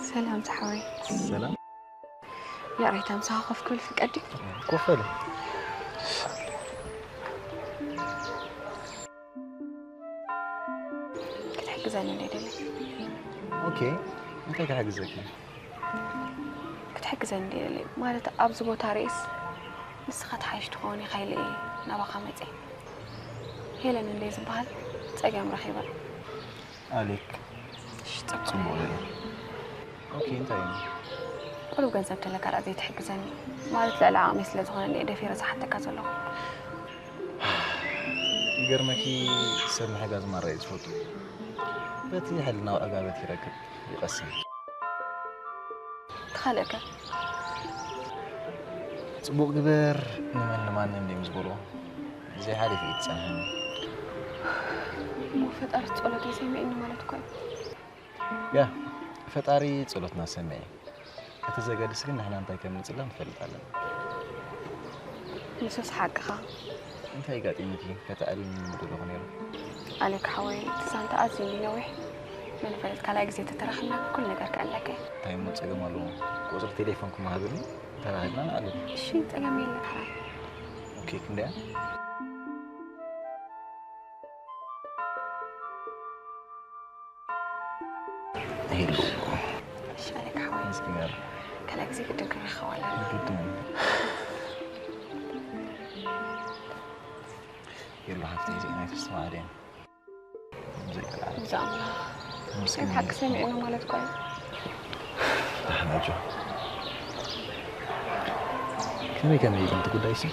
ሰላም ዝሓወይ። ሰላም። ይቕሬታ፣ ምሳኻ ኮፍ ክብል ፍቀድ ድዩ? ኮፍ በል። ክትሕግዘኒ እንደ ደለይ። ኦኬ፣ እንታይ ክሕግዘኪ? ክትሕግዘኒ እንደ ደለይ ማለት ኣብዚ ቦታ ርእስ ንስኻ ተሓይሽ ትኸውን ኢኻ ኢለ እየ ናባኻ መፅእ። ሄለን እንደ ዝበሃል ፀገም ረኺበ። ኣሌክ። እሺ፣ ፅቡቕ። ጽቡቕ እዩ። ኦኬ፣ እንታይ እዩ? ቁሩብ ገንዘብ ተለካ ደኣ ዘይትሕግዘኒ? ማለት ልዕሊ ዓቕመይ ስለ ዝኾነ እየ ደፊረ ዝሓተካ ዘለኹ። ይገርመኪ፣ ሰብ ምሕጋዝ ማራ እዩ ዝፈቱ። በቲ ሕልናዊ ዕጋበት ይረክብ፣ ይቐስም። ተኻልእከ? ጽቡቕ ግበር፣ ንመን ንማንን ድዮም ዝበልዎ? ዘይሓሊፉ እዩ ትጸንሐኒ። እሞ ፈጣሪ ጸሎተይ ሰሚዕኒ ማለት እኮ እዩ። ያ፣ ፈጣሪ ጸሎትና ሰሚዐ። እቲ ዘገድስ ግን ንሕና እንታይ ከም ንጽለም ንፈልጥ ኣለና። ንሱስ ሓቅኻ። እንታይ ጋጢሙኪ? ከተዕልልኒ ምደለኹ ነይሩ። ኣሌክ ሓወይ፣ እቲ ዛንታ ኣዝዩ እንድዩ ነዊሕ። መን ይፈልጥ፣ ካልኣይ ግዜ ተተራኺብና ኩሉ ነገር ከዕልለካ እየ። እንታይ እሞ ጸገም ኣለዎ? ቁጽሪ ቴሌፎንኩም ሃብኒ፣ ተራኺብና ንዓልል። እሺ፣ ጸገም የለን ሓራይ። ኦኬ፣ ክንደያ? ሄሎ። እሺ፣ ኣሌክ ሓወይ። መስኪናር። ካልኣይ ግዜ ግድን ክንራኸብ ኣለና። ግድን። ሄሎ ሓፍተይ፣ እዚኣ ናይ ተስተማሃሪ እያ። ዘይቀልዓ። እዛ ኣምላኽ። መስኪን። ሓቂ ሰሚዕና ማለት እኮ እዩ። ደሕና ጆ። ከመይ ከመይ እዩ እቲ ጉዳይ ሲ?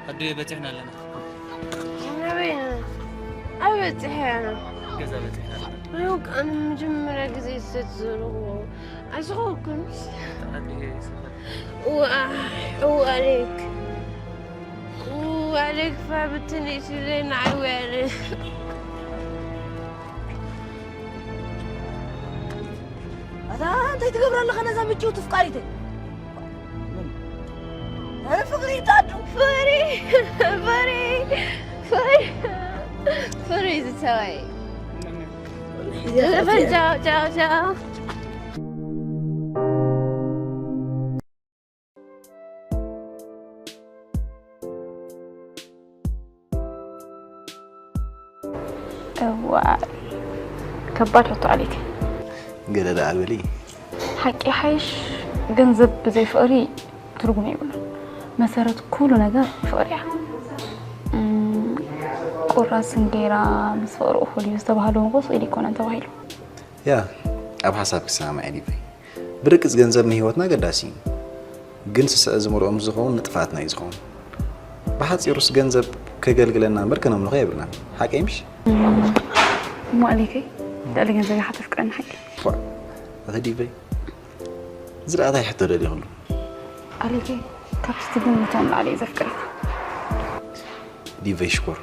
ኣዱየ በፂሕና ኣለና። ናበይ ኢና? ኣበይ በፂሐ? ገዛ በፂሕና ኣለና። ሩቅ ኣነ መጀመርያ ግዜ ዝተዘረቡ ኣይዝኸውኩን። ኣዱየ ሰፈር እዋ እዋ ኣሌክ እዋ ኣሌክ ፋብትን ኢትለይ ንዓይ ወያለ ኣታ እንታይ ትገብር ኣለኻ ነዛ ምጭውቲ ፍቃሪተይ? ኣረ ፍቅሪ ይጣዱ። ፍሪ ፍሪ ፍሪ ፍሪ ዝሰዋይ ቻው ቻው ቻው እዋ፣ ከባድ ሕቶ ኣሌክ። ገለ ደኣ በሊ። ሓቂ ሓይሽ፣ ገንዘብ ብዘይ ፍቕሪ ትርጉም የብሉን። መሰረት ኩሉ ነገር ፍቕሪ እያ። እም፣ ቁራስ እንጌራ ምስ ፍቕሪ እኹል እዩ ዝተባህለ እውን እኮ ስቕ ኢሉ ኣይኮነን ተባሂሉ። ያ፣ ኣብ ሓሳብ ክሰማማዕ እየ ዲበይ። ብርግጽ ገንዘብ ንህይወትና ኣገዳሲ እዩ። ግን ስስዐ ዝመልኦ ምስ ዝኸውን ንጥፍኣትና እዩ ዝኸውን። ብሓጺሩስ ገንዘብ ከገልግለና እምበር ከነምልኾ የብልናን። ሓቀይ ምሽ? እሞ ኣሌከይ፣ ልዕሊ ገንዘብ ኢኻ ተፍቅረኒ ሓቂ? ፎዕ፣ ኣቲ ዲበይ። እዚ ደኣ እንታይ ሕቶ ደሊኽሉ? ኣሌከይ፣ ካብቲ ትግምቶ ንላዕሊ እየ ዘፍቅረካ። ዲበይ ሽኮር፣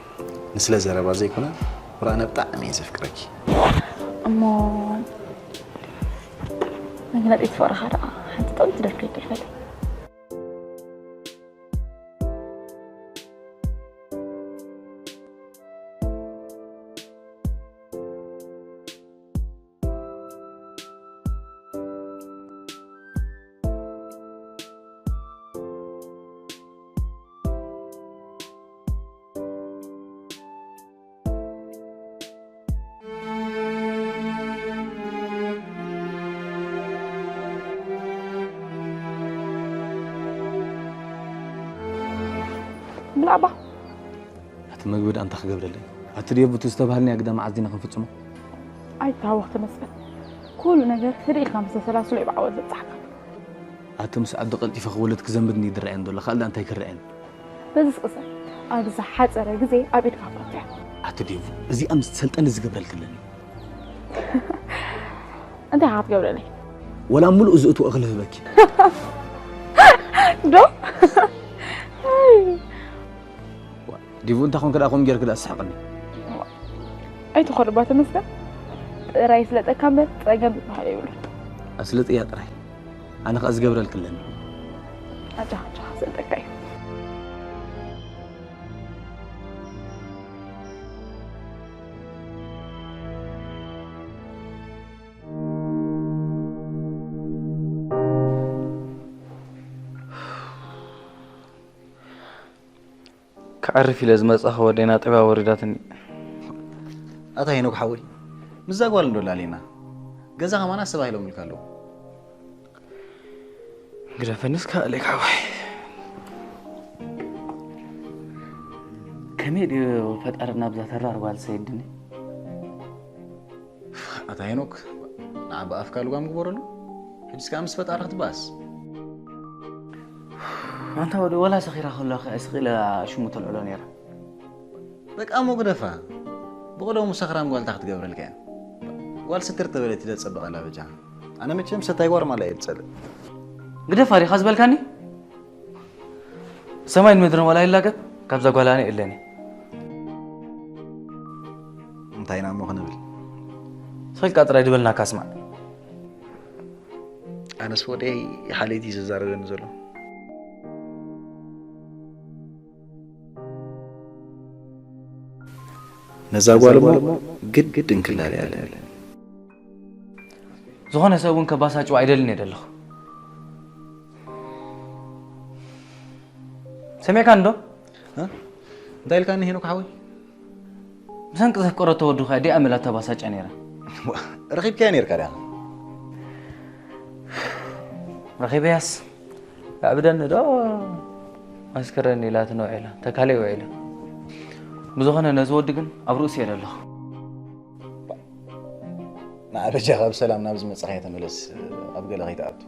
ንስለ ዘረባ ዘይኮነ፣ ወላ ኣነ ብጣዕሚ እየ ዘፍቅረኪ። እሞ መግለጺ ፍቕርኻ ደኣ ሓንቲ ጥቕምቲ ደርፊ ይደርፈለይ። ብላዕባ እቲ ምግቢ ደኣ እንታይ ክገብረለይ? ኣቲ ዴቭ እቲ ዝተባህልናዮ ግዳ መዓዝ ዲና ክንፍጽሞ? ኣይታወኽ ተመስገን። ኩሉ ነገር ህድእ ኢልካ ምስ ተሰላስሎ እዩ ብዓወት ዘብጽሓካ። ኣቲ ምስ ዓዲ ቀልጢፈ ክወለድ ክዘንብድኒ ይድረኣየን ዘሎ ካልእ እንታይ ክረኣየን? በዚ ስቕሰን ኣብ ዝሓጸረ ግዜ ኣብ ኢድካ ፈትያ። ኣቲ ዴቭ እዚኣ ምስ ሰልጠነ ዝገብረልክለኒ እንታይ ኢኻ ክትገብረለይ? ወላ ሙሉእ ዝእትዎ እኽሊ ህበኪ። ዶ ዲቡ እንታይ ኮንክ ደኣ ከምኡ ጌርክ ደኣ ስሕቅኒ። ኣይትኾርባ ተመስገን። ጥራይ ስለጠካ እምበር ጸገም ዝበሃል የብሉን። ኣስልጥያ ጥራይ። ኣነ ከኣ ዝገብረልክ ኣለኒ። ኣጃኻ ኣጃኻ ሰልጠካ እዩ። ክዕርፍ ኢለ ዝመጻኹ ወደይ ናጠብያ ወሪዳትኒ። ኣታ ሄኖክ ሓወይ፣ ምስዛ ጓል እንዶ ላሌና ገዛ ከማን ኣስተባሂሎም ኢልካ ኣለዉ። ግደፈንስ ከኣለይ ሓወይ። ከመይ ድዩ ፈጣሪ ናብዛ ተራር ጓል ሰይድኒ? ኣታ ሄኖክ፣ ንዓ ብኣፍካ ልጓም ግበረሉ። ሕጅስ ከኣ ምስ ፈጣሪ ክትበኣስ። ኣንታ ወዲ ወላ ሰኺራ ከሎ ከ ስቕ ኢለ ሽሙ ተልዕሎ ነይራ። በቃ እሞ ግደፋ። ብቕደሙ ሰኽራም ጓልታ ክትገብረልካ እያ። ጓል ስትር ተበለት ኢለ ዝጸበቐላ በጃ። ኣነ መቸም ሰታይ ጓል ማላ እየ ዝጸልእ። ግደፋ ዲኻ ዝበልካኒ? ሰማይን ምድርን ወላ ይላገብ ካብዛ ጓል ኣነ የለኒ። እንታይ ኢና እሞ ክንብል? ስልካ ጥራይ ድበልናካ ስማዕ። ኣነስ ወደይ ሓለይቲ እዩ ዘዛረበኒ ዘሎ። ነዛ ጓል እሞ ግድን ክላለያ ኣለኒ። ዝኾነ ሰብ እውን ከባሳጭዋ ኣይደልን እየ ደለኹ። ሰሚዕካ እንዶ? እንታይ ኢልካኒ ሄኖክ ሓወይ? ብሰንቂ ዘፍቀረቶ ወዱ ከኣ ዲኣ መላ ተባሳጫ ነይራ። ረኺብካያ ነይርካ ዲኻ? ረኺበያስ ኣዕብደኒ ዶ መስክረኒ ኢላትኒ ውዒላ፣ ተካለይ ውዒላ። ብዝኾነ ነዚ ወዲ ግን ኣብ ርእሱ እየ ደለኹ። ንዓ በጃኻ ብሰላም ናብ ዝመጻኻዮ ተመለስ፣ ኣብ ገለ ከይትኣቱ።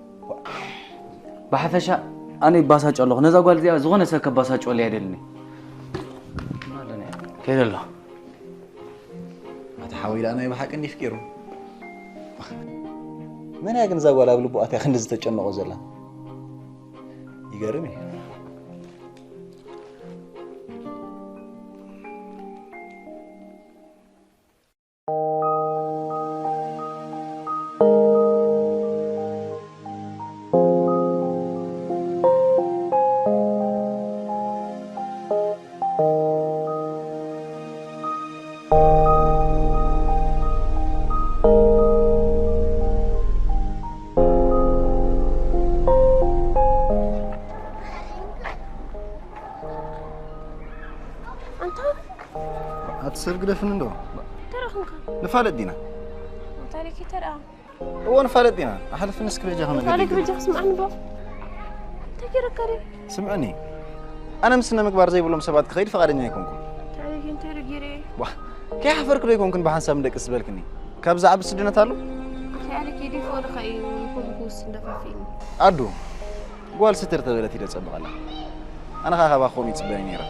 ብሓፈሻ ኣነ ይባሳጮ ኣለኹ። ነዛ ጓል እዚኣ ዝኾነ ሰብ ከባሳጭወለይ ኣይደልን። ከይደ ኣለኹ። ኣታ ሓወይ ደኣ ናይ ብሓቂ እንዲ ፍቂሩ። መን እያ ግን እዛ ጓል ኣብ ልቡ ኣትያ ክንዲ ዝተጨነቆ ዘላ? ይገርም እዩ። ኣንታ ኣቲ ሰብ ግደፍኒ እንዶ ተረኽንካ ንፋለጥ ዲና ታሪክ ተረኣ እዎ ንፋለጥ ዲና ኣሕልፍኒ እስኪ በጃ ከመገ ታሪክ በጃ ክስምዓኒ ዶ እንታይ ገይረካ ድዩ ስምዕኒ ኣነ ምስ ስነ ምግባር ዘይብሎም ሰባት ክኸይድ ፈቓደኛ ኣይኮንኩን ታሪክ እንታይ ርጊረ ዋ ከይሓፈርክ ዶ ኣይኮንኩን ብሓንሳብ ንደቂ ዝበልክኒ ካብ ዝዓቢ ስድነት ኣሎ ኣኺ ኣሪክ ይዲፎ ልኻ እዩ ንኹሉ ክውስን ደፋፊእኒ ኣዱ ጓል ስትር ተበለት ኢለ ጸብቐላ ኣነ ኸዓ ካባኻ ከምኡ ይጽበ ነይረ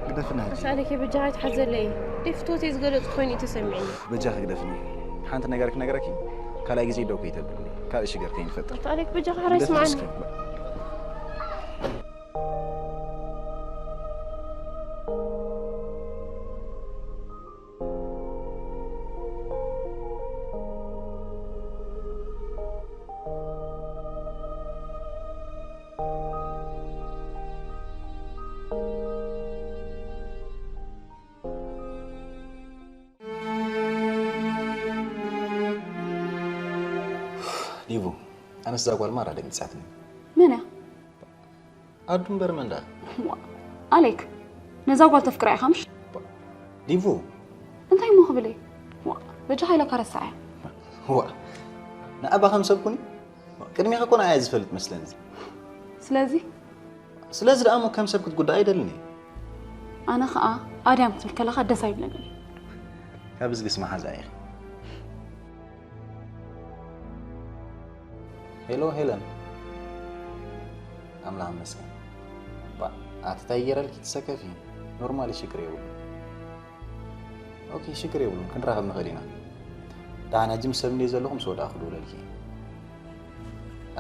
ግደፍና ሕጂ ኣሳለኪ በጃኻ ይትሓዘለይ ደይ ፍትወተይ ዝገለጹ ኮይኑ እዩ ተሰሚዕኒ በጃኺ ግደፍኒ ሓንቲ ነገር ክነግረኪ ካልኣይ ግዜ ደው ከይተብልኒ ካልእ ሽገር ከይንፈጥር ኣሳለኪ በጃኻ ሕራይ ግደፍኒ ስማዓኒ እስኪ። ዲቡ ኣነስ እዛ ጓል ማራ ደንጊጻትኒ መን እያ? ኣዱ እምበር መን ደኣ ዋ፣ ኣሌክ ነዛ ጓል ተፍቅራ ኢኻ ምሽ? ዲቡ እንታይ እሞ ክብል እየ? ዋ፣ በጃኻ ኢለካ ረሳዕ እያ። ዋ ንኣባ ከም ሰብ ኩኒ ቅድሚኻ ኮነ ኣያ ዝፈልጥ መስለኒ ስለዚ ስለዚ ደኣ እሞ ከም ሰብ ክትጉዳእ ኣይደልን እየ ኣነ ኸኣ ኣድያም ክትብል ከለኻ ደስ ኣይብለንን እዩ። ካብ ዝግስ መሓዛ ኢኺ። ሄሎ ሄለን። ኣምላኽ ይመስገን። ባ ኣቲ ታይ ገይረልኪ ትሰከፊ? ኖርማሊ ሽግር የብሉ። ኦኬ ሽግር የብሉ፣ ክንራኸብ ንኽእል ኢና። ደሓን ሕጂ ምስ ሰብ እንደ ዘለኹ ምስ ወዳእኹ ክድውለልኪ።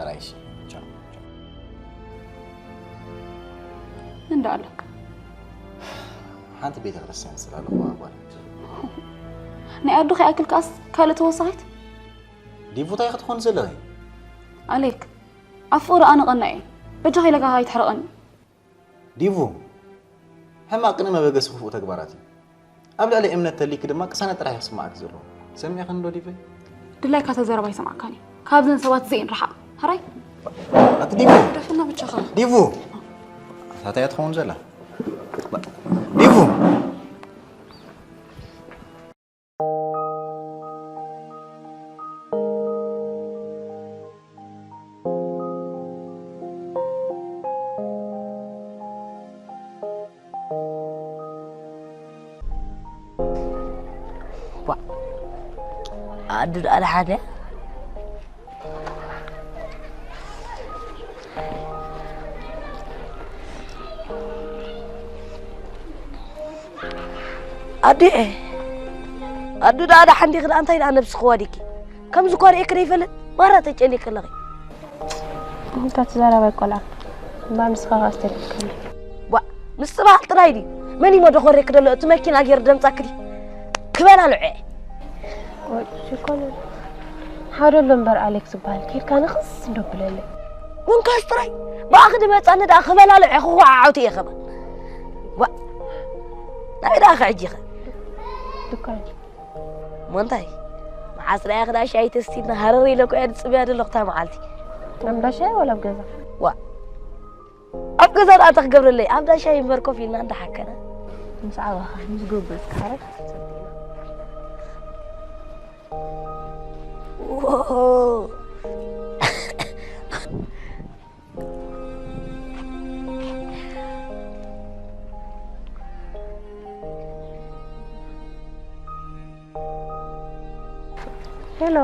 ኣራይሽ ቻው። እንዳ ኣለካ ሓንቲ ቤተ ክርስቲያን ስላለኹ ኣጓል ናይ ኣዱ ከይኣክል ከኣስ ካልእ ተወሳኺት ዲቡታይ ክትኾን ዘለኺ ኣሌክ ኣብ ፍቕሪ ኣነ ቀና እየ። በጃኻ ኢለካ ኣይትሕረቐኒ። ዲቡ ሕማቕ ቅነ መበገሲ ክፉእ ተግባራት እዩ። ኣብ ልዕሊ እምነት ተሊክ ድማ ቅሳነት ጥራሕ ይስማዓክ ዘሎ። ሰሚዕኽን ዶ ዲበይ? ድላይካ ተዘረብ ኣይሰማዕካን እዩ። ካብዘን ሰባት እዚኤን ረሓቕ። ሕራይ ኣቲ ዲቡ ደፍና ብቻኻ። ዲቡ ታታያ ትኸውን ዘላ ዲቡ ኣዱ ደኣ ደሓን እያ? ኣዴ ኣዱ ደኣ ደሓን ዲኺ? ደኣ እንታይ ደኣ ነብስኺ ዋዲኪ? ከምዚ እኳ ርእየኪ ዘይፈልጥ ማራ ተጨኒቂ ኣለኺ። እንታይ ትዛረብ ቆልዓ? እምባ ንስኻ ከኣ ኣስተልኪ ከሎ። ዋ ምስትብሃል ጥራይ ድዩ? መን እዩ መደኾሬኪ ዘሎ? እቲ መኪና ገይሩ ደምጻኪ ድዩ? ክበላልዑ እየ። ወይ ሽኮነ ሓደ ኣሎ እምበር ኣሌክስ ዝበሃል ኬድካ ንኽስ እንዶ ብለለይ። ወንካስ ጥራይ ብኣኺ ድመጻኒ ደኣ ክበላልዑ እየ ክኹዓዓውቲ እየ ኸማ። ዋ ናይ ደኣ ኸዕጂኸ ድኳን እሞ እንታይ መዓስ ደኣ ክዳ ሻይ ተስቲና ሃረር ኢለ እኮ እየ ድጽብያ ዘለኹ እታ መዓልቲ። ኣብ እንዳ ሻሂ ወላ ኣብ ገዛ? ዋ ኣብ ገዛ ደኣ እንታይ ክገብረለይ ኣብ እንዳ ሻሂ እምበር ኮፍ ኢልና እንዳሓከና። ምስ ዓባኻ ምስ ጎበዝካ ሓረግ ክትሰብና። ዎሆ። ሄሎ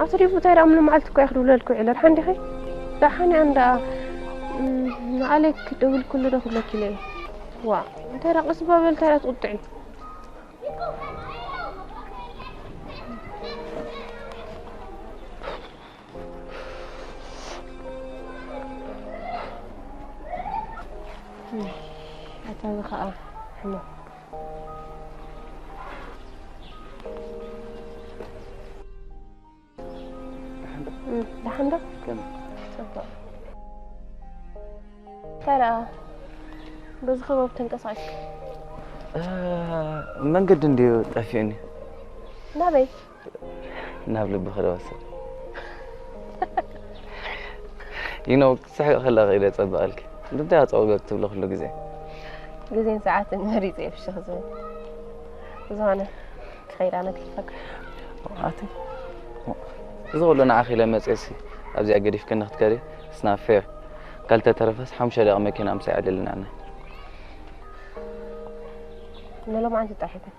ኣቲ ዲቡ እንታይ ደኣ ሙሉ መዓልቲ እኮ እየ ክድውለልኪ ውዒለ። ደሓን ዲኺ? ደሓን እየ እንዳ ንኣሌክ ክደውል ኩሉ ዶ ክብለኪ ኢለ እየ። ዋ እንታይ ደኣ ቀስ በል እንታይ ደኣ ትቁጥዒ? ኣታ እዚ ኸኣ ሕማቕ። ደሓን ዶ? ከመይ? ጽቡቕ። እንታይ ደኣ በዚ ከባቢ ተንቀሳቒስካ? እ፣ መንገዲ እንድዩ ጠፊኡኒ። ናበይ? ናብ ልቢ ክደወስድ። You know ክትስሕቂ ከለኺ ኢለ ጸብቐልኪ። እንታይ ኣጸወገግ ትብሊ ኩሉ ግዜ? ግዜን ሰዓትን መሪጸ እየ ፍሽኽ ዝብል። ብዝኾነ ክኸይድ ኣነ ክሕልፈካ። ኣቲ እዚ ኩሉ ንዓኺ ኢለ መጽኤሲ ኣብዚኣ ገዲፍክኒ ክትከዲ it's not fair። ካልተተረፈስ ሓሙሽተ ደቂቕ መኪና ምሳይ ዕልልና ኣነ። ንሎማዓንቲ ጥራሕ ይኩን።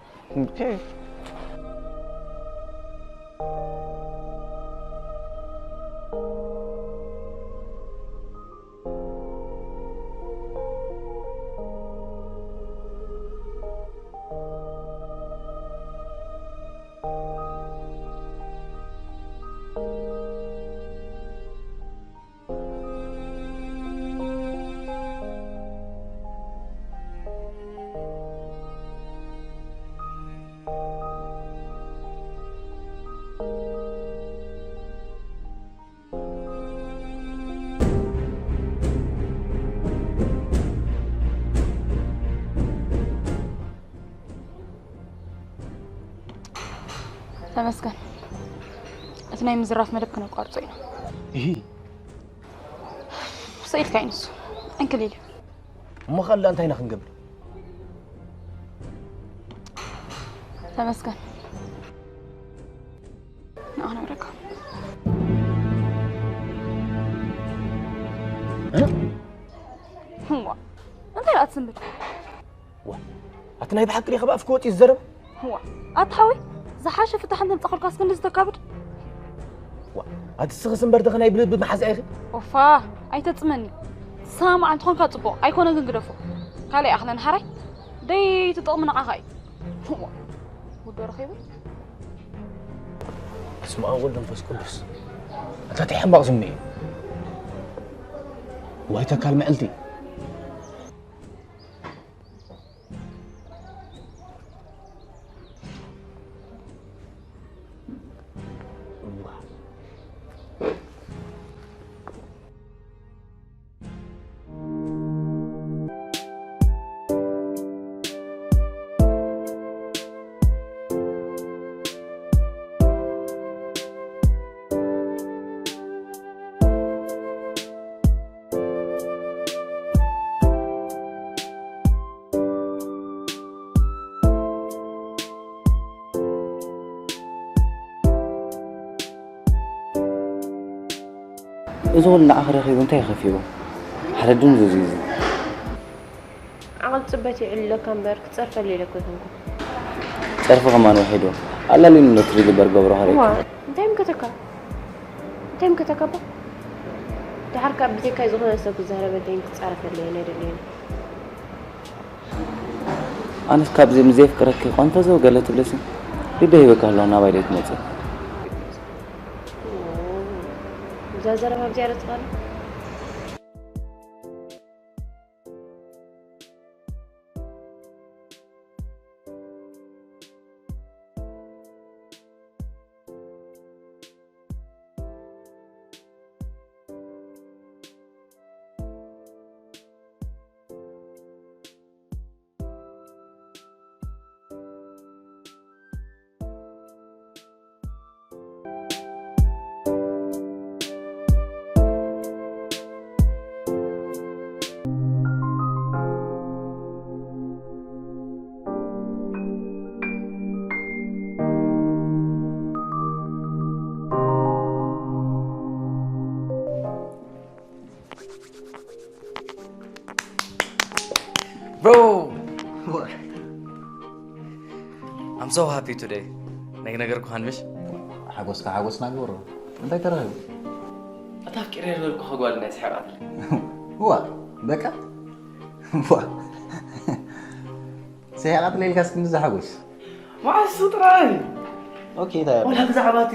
ተመስገን። እቲ ናይ ምዝራፍ መደብ ክነቋርጾ ኢና። እሂ ስኢልካ እዩ ንሱ። ዕንክሊል እዩ። እሞ ኸላ እንታይ ኢና ክንገብር? ተመስገን። ንኣኽነብረካ። እዋ እንታይ ደኣ ትስንብድ? እቲ ናይ ብሓቂ ዲኻ ብኣፍ ክወጽእ እዩ ዝዘረብ? እዋ፣ ኣታ ሓወይ፣ ዝሓሸ ፍታሕ እንተምጻእኩልካ እስኪ እንደዚ ተካብድ። ዋ፣ ኣቲ ስኽስ እምበር ተኸናይ ብልቢ መሓዝኣ ኢኺ? ኦፋ፣ ኣይተጽመኒ። ትሰማማዕ እንተኾንካ ጽቡቕ፣ ኣይኮነ ግን ግደፎ። ካልእ ይኣኽለን ሓራይ። ደይ ትጠቕሚ ንዓኻ እዩ። እዋ፣ ውዶ ረኺቡ። በስመ ኣብ ወወልድ ወመንፈስ ቅዱስ። ኣታ እንታይ ሕማቕ ዝምኒ እዩ? ዋይ ተካል መዕልቲ። እዚ ኩሉ ንዓኺ ረኺቡ እንታይ ከፊኡ? ሓደ ድንዙዝ እዩ እዚ። ዓቕሊ ጽበት ይዕልለካ እምበር ክጸርፈሉ ኢለ እኮ ኣይኮንኩን። ጸርፊ ከማን ውሒዱ። ኣላልዩኒ ሎትሪ ግበር ገብሮ ሃረይ። እዋ፣ እንታይ ምከተካ? እንታይ ምከተካ እባ? ደሓር ካብ ብዘይካይ ዝኾነ ሰብ ክዛረበለይን ክጻረፈለይን ኣይደለይን። ኣነስ ካብዚ ምስ ዘየፍቅረኪ ቆንፈዘው ገለ ትብለሲ። ልበይ ይበካ ኣለዋ ናባይ ደይ ትመጽእ። እዛ ዘረባ ኣብዚኣ ዶ ትቐሪ? Bro! What? I'm so happy today. ነግ ነገር ኩሃን ምሽ? ሓጎስካ ሓጎስና ግበሮ። እንታይ ተረኺቡ? እታ ኣፍቂረ ዝበልኩኻ ጓል ናይ ስሕቓትለ። እዋ፣ በቃ? እዋ። ስሕቓትለ ኢልካስ ክንዲ ዝሓጎስ? መዓስ ጥራይ? ኦኬ፣ እንታይ ኣሎ? ወላ ብዛዕባ እቲ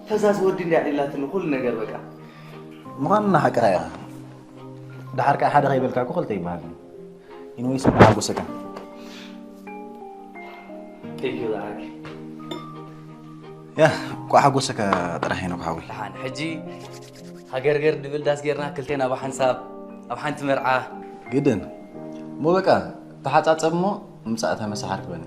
ፈዛዝ ወዲ እንድያ ኢላትኒ ኩሉ ነገር በቃ። ምዃኑ ሓቅኻ ኢኻ። ደሓር ከኣ ሓደ ከይበልካ እኮ ክልተ ይበሃል። ኢንወይስ፣ ሓጎሰካ። Thank you፣ ዳሓር። ያ፣ እኳ ሓጎሰካ ጥራሕ ኢነ ክሓዊ። ደሓን፣ ሕጂ ሃገርገር ድብል ዳስ ጌርና ክልቴና ብሓንሳብ ኣብ ሓንቲ መርዓ። ግድን። እሞ በቃ፣ ተሓጻጸብ እሞ ምጻእ እታ መሳሓር ክበኒ።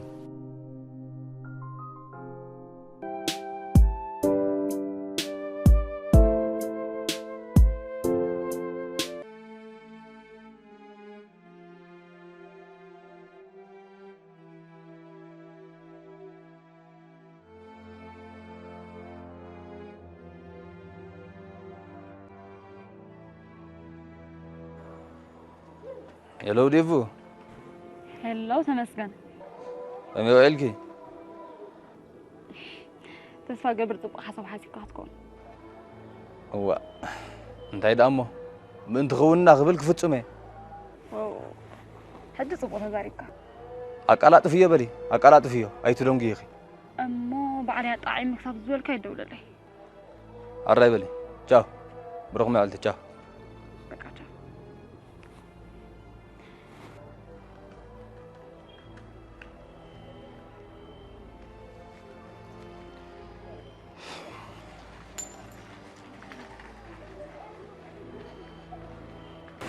ሄሎ ዴቭ። ሄሎ ተመስገን። ከመይ ውዒልኪ? ተስፋ ገብር ጽቡቕ ሓሳብ ሓሲብካ ክትከውን። እዋ፣ እንታይ ደኣ እሞ፣ ምእንቲ ክውንና ክብል ክፍጽም እየ። ዋው፣ ሕጂ ጽቡቕ ተዛሪብካ። ኣቀላጥፍዮ በሊ፣ ኣቀላጥፍዮ፣ ኣይትደንጉይኺ። እሞ ባዕለይ ኣጣዒመ ክሳብ ዝበልካ ይደውለለይ። ኣራይ በሊ፣ ቻው። ብሩኽ መዓልቲ፣ ቻው። በቃ ቻው።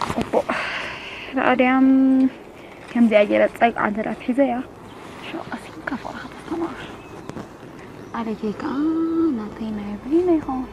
ጽቡቕ። ረኣድያም ከምዚኣ ገይረ ጸግዓ እንተ ደኣ ኣትሒዘያ፣ ሽዑ ቀሲንካ ፍቕርኻ ተስተማቕር። ኣደገይ ከኣ ናተይ ናይ በይነይ ይኸውን።